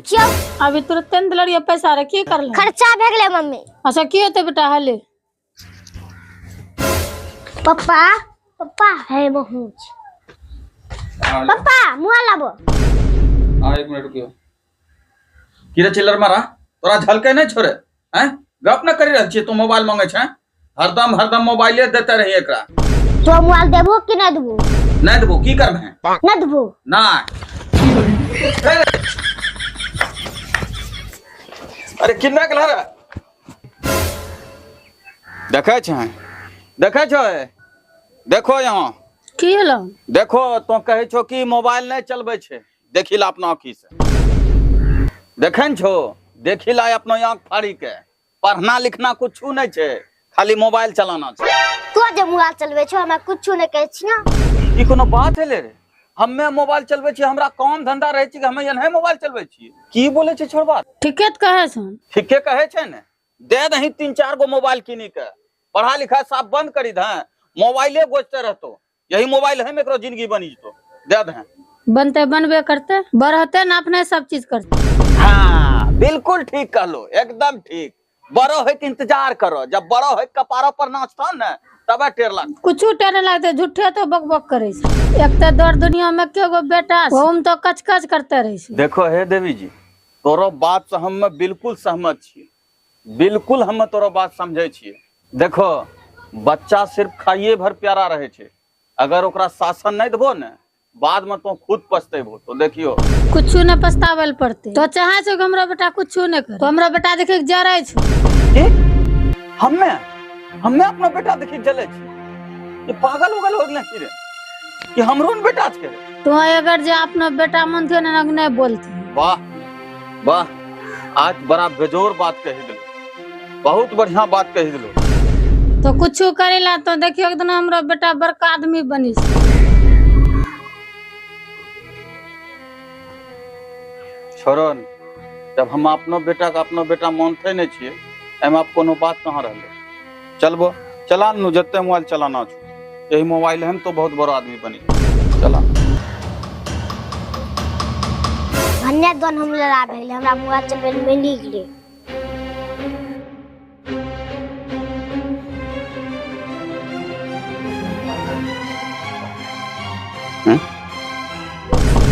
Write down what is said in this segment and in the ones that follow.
देखियो। अभी तुरंते ने दिलरियो पैसा रे, की करले? खर्चा भए गेलै मम्मी। अच्छा की होतै बेटा, हले। पप्पा पप्पा है बहुत। पप्पा मोबाइल लाबो। हाँ एक मिनट रुकियो। की रे चिल्लर मारा, तोरा झलके नहीं छोड़े हैं? गप न करी रहल छियै, तू मोबाइल मांगे छै हरदम हरदम मोबाइले देते रही एकरा। तो मोबाइल देबो कि नहीं देबो? नहीं देबो की करबे? नहीं देबो। नहीं। अरे किन्ना के रे देखै छै, देखै छै, देखो यहाँ की होलो? देखो तो कहै छो कि मोबाइल नहीं चलबै छै, देखी ला अपना आँखी से, देखै ने छो, देखी ला अपना आँख फाड़ी के, पढ़ना लिखना कुछ नहीं छै, खाली मोबाइल चलाना छै। तो जे मोबाइल चलबै छो हमरा कुछ नहीं कहै छियो। ई कोनो बात हेले रे? हमे मोबाइल चलबै छी, हमरा काम धंधा रहै छै कि हमे एनाहे मोबाइल चलबै छी? की बोलै छै छोड़बा? ठीके त कहै छौ। ठीके कहै छै ने, दे दही 3-4 गो मोबाइल किनी के, पढ़ा लिखा साफ बंद करी दे, मोबाइले गोजते रहतो, यही मोबाइल है एकरो जिंदगी बनी जतो, दे दे। बनते बनबे करते, बढ़ते ना अपने सब चीज करते। हाँ बिल्कुल ठीक कहलो, एकदम ठीक। बड़ो होय के इंतजार करो, जब बड़ो होय कपारो पर नाचतो ने तबे टेर लागतो। कुछू टेर लागते, झूठे तो बकबक करे छै। एक तो दौड़ दुनिया में के गो बेटा छै, ओम तो कचकच करते रहे छै। देखो हे देवी जी, तोरो बात से हम बिल्कुल सहमत छी, बिल्कुल हम तोरो बात समझे छियै। देखो बच्चा सिर्फ खाइए भर प्यारा रहे छै, अगर ओकरा शासन नहीं देबो ने बाद में तो खुद पछतेबो। तो देखियो कुछू न पछतावे पड़ते। तो चाहे छो कि हमरा बेटा कुछू न करे, तो हमरा बेटा देखे के जरै छो। की? हमे हमे अपना बेटा देखे जले छी? ये पागल उगल हो गेलै की रे? कि हमरो न बेटा छै? तो अगर जे अपना बेटा मन थियो ने नहीं बोलती। वाह वाह, आज बड़ा बेजोर बात कही दिलो, बहुत बढ़िया बात कही दिलो। तो कुछू करेला तो देखियो एकदम हमरा बेटा बड़का आदमी बनी। छोड़ो, जब हम अपनो बेटा के अपनो बेटा मानते नहीं छियै, एहिमे आब कोनो बात कहाँ रहलै। चलबो चला नु, जते मोबाइल चलाना छो, यही मोबाइल हम तो बहुत बड़ा आदमी बनी। चला भन्ने दोन हम लड़ा भेल, हमरा मोबाइल चलबै लए मिली गेलै।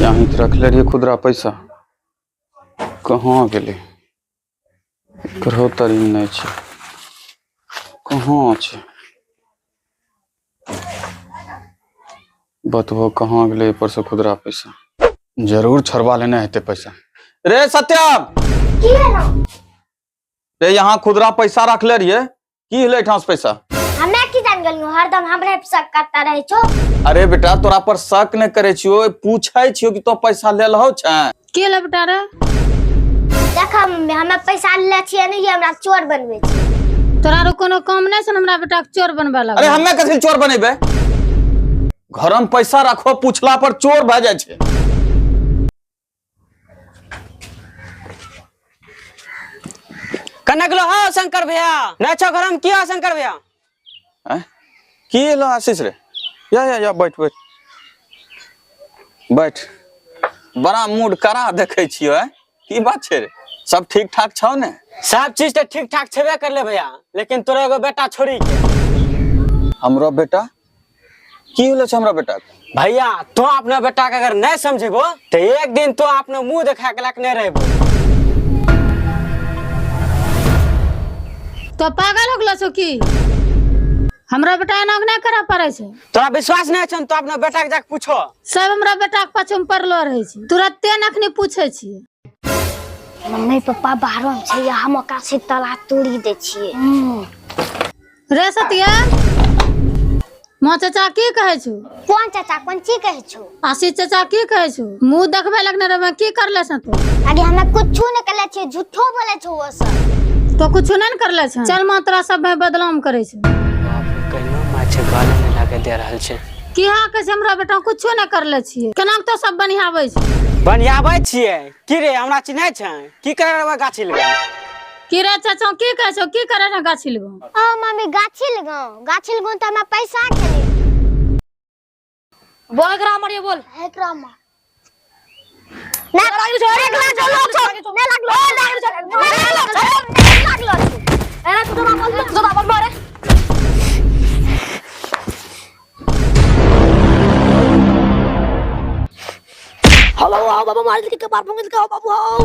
यहाँ तो रखले रहिए खुदरा पैसा, कहाँ गेलै? ककरो तरीन नहीं छै, कहाँ छै बतबो, कहाँ गेलै पर से खुदरा पैसा? जरूर छोड़वा लेने हेतै पैसा। रे सत्यम, की भेलौ? रे यहाँ खुदरा पैसा रखले रहिए, की हेलै एहिठाम से पैसा? हमे की जान गेलियो, हरदम हमरे पर शक करता रहे छो। अरे बेटा तोरा पर शक नहीं करे छियो, पूछे छियो कि तो पैसा लेलहो छै। की ले बेटा रे? देख मम्मी, हमे पैसा ले छियै नहीं, हमरा चोर बनबै छै। तोरा रो कोनो काम नहीं छै हमरा बेटा के चोर बनबै लगा। अरे हमे कथी चोर बनेबै? घर में पैसा रखो पूछला पर चोर भए जाइ छै। कने गेलो हो शंकर भैया? नहीं छो घर में की हो शंकर भैया? हैं? की एलो आशीष रे? या या या बैठ बैठ बैठ। बड़ा मूड करा देखे छियो हैं? की बात छै रे? सब ठीक ठाक छौ ने? सब चीज तो ठीक ठाक छेबे करले भैया, लेकिन तोरा एगो बेटा छोड़ी के। हमरो बेटा? की होलो छै हमरा बेटा के? भैया तो अपना बेटा के अगर नहीं समझेबो तो एक दिन तो अपना मुंह देखा के लायक नहीं रहबो। तो पागल हो गेलो छौ की? हमरा बेटा एना नहीं करे पड़े छै। तोरा विश्वास नहीं छै तो अपना बेटा के जाके पूछो। सब हमरा बेटा के पाछू में पड़लो रहे छै, तुरंते नखनी पूछे छियै। मम्मी पप्पा बाहर में छै, हम ओकरा से ताला तोड़ी दै छियै। रे सतिया, माँ चाचा की कहै छौ? कोन चाचा कोन चीज कहै छौ? आशीष चाचा की कहै छौ? मुंह देखबे लगने रहे, की करले छौ तू? अरे हमे कुछो नहीं करले छियै, झूठो बोले छौ ओ सब। तो कुछो नहीं करले छौ? चल माँ तोरा सब में बदनाम करे छौ। कहिनो माय छै गाले नहीं लागे दे रहल छै। की हा कहै छै हमरा बेटा कुछो नहीं करले छियै, केना तो सब बनिहाबै छै? बनिहाबै छियै की रे? हमरा चिन्है छै? की करे रहबै गाछी लग? की रे चाचा की कहै छौ? की करे रहे गाछी लग? ओ मम्मी गाछी लगाओ, गाछी लगाओ तो हमरा पैसा खेले। बोल एकरा मारियो बोल। एकरा मार। ना, एकरा चलो, चलो। छौ नहीं लागलो नहीं लागलो नहीं लागलो अरे तू जोरा बोल जोरा बोल मारे। हाउ बाबू हाउ बाबू मार के मार पोंगे के बाबू हाउ।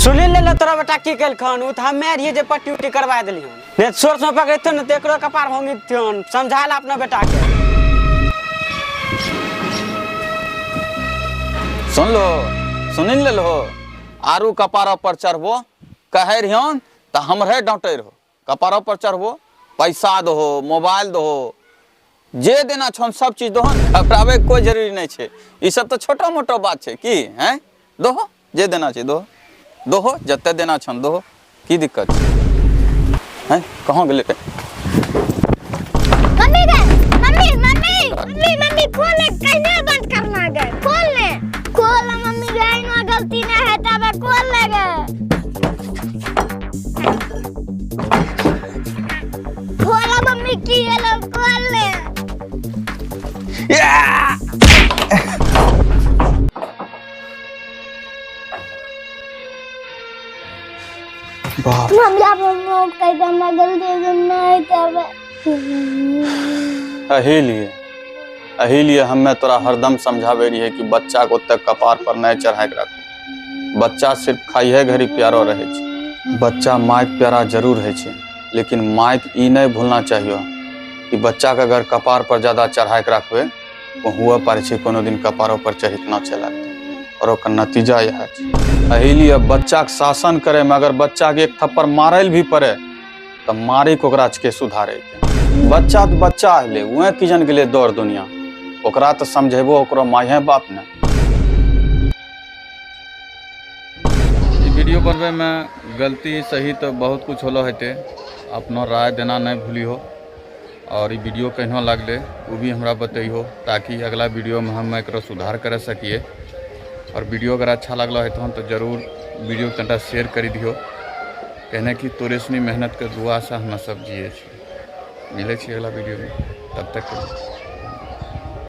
सुनी ले तोरा बेटा की केलखन उ त हमे रहिए जे पट्टी उट्टी करवा देलियन नहीं त सोर से पकड़ते न त एकरो कपार भंगी थियन। समझा ला अपना बेटा के। सुन लो सुनिन ले लो आरू कपार पर चढ़बो कहे रहियन तऽ हमरे डांटे रहो। कपार पर चढ़बो पैसा दहो मोबाइल दहो जे देना छन सब चीज दहो न, घबरावे के कोई जरूरी नहीं छै। ई सब तऽ छोटा मोटा बात छै की हैं दहो जे देना छै दहो दहो जते देना छन दहो की दिक्कत छै हैं कहाँ गेलै रे? मम्मी गे मम्मी मम्मी मम्मी मम्मी खोल ले कहने बंद करना गे खोल ले खोल ले मम्मी गे इनो गलती ना है तब खोल ले गे खोल मम्मी की हेलो खोल ले। बाप। हमरा मम्मी कह दे हमरा गलती से नहीं तब। एही लिए हमे तोरा हरदम समझावे रहिए कि बच्चा को ओते कपार पर नहीं चढ़ाए के रखो। बच्चा सिर्फ खाइहे घड़ी प्यारो रहे छै। बच्चा मायक प्यारा जरूर है छै लेकिन मायक ई नहीं भूलना चाहिए कि बच्चा के अगर कपार पर ज्यादा चढ़ाए के रखबे तो हुआ पारे छै कोनो दिन कपारो पर चढ़ि के नाचे लगतै और ओकर नतीजा इएह छै। एही लिए बच्चा के शासन करे में अगर बच्चा के एक थप्पड़ मारल भी पड़े तो मारे के ओकरा के सुधारे के। बच्चा तो बच्चा हले उहे की जन गेलै दौड़ दुनिया ओकरा तो समझेबो ओकरो माये बाप ने। ई वीडियो बनबै में गलती सही तो बहुत कुछ होलो हेतै अपनो राय देना नहीं भूलिहो और ई वीडियो केहनो लागलै वो भी हमरा बतैहो ताकि अगला वीडियो में हम एकरो सुधार कर सकिए। और वीडियो अगर अच्छा लगलो हेतौ तो जरूर वीडियो कनिटा शेयर करी दिहो कहने कि तोरे सनी मेहनत के दुआ से हम सब जिए छी। मिलै छी अगला वीडियो में तब तक के लिए।